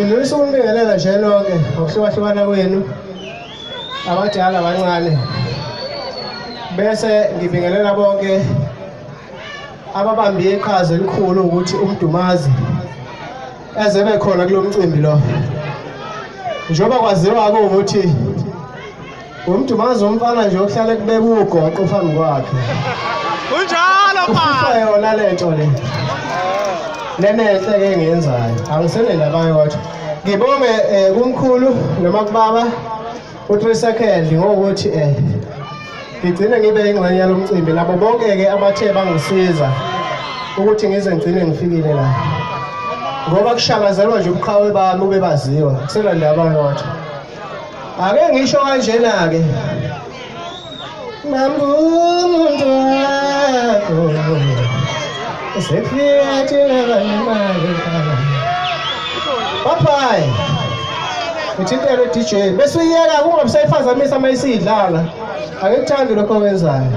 Ngidlulisa ukunibingelela nje nonke ngokuhlukahlukana kwenu abadala abancane. Bese ngibingelela bonke ababambe iqhaza elikhulu ukuthi uMdumazi eze bekhona kulo mcimbi lo. Njengoba kwaziwa-ke ukuthi uMdumazi umfana nje ohlale kubeka ugoqo phambi kwakhe. Kunjalo Ufihla yona lento le. Lenenhle ke engiyenzayo. Angisenendaba yodwa. Ngibonge kumkhulu noma kubaba u3 second ngokuthi ngigcine ngibe ingxenye yalomcimbi nabo bonke ke abathe bangisiza ukuthi ngize ngigcine ngifikile la. Ngoba kushakazelwa nje ubuqhawe bami ube baziwa. Kusenandaba yodwa. Ake ngisho kanjena ke. Mambumuntu wakho Sefika thina banemali. Bye. Uthintele DJ bese uyiyeka kungabe usayiphazamisa uma isidlala. Angikuthandi lokho okwenzayo.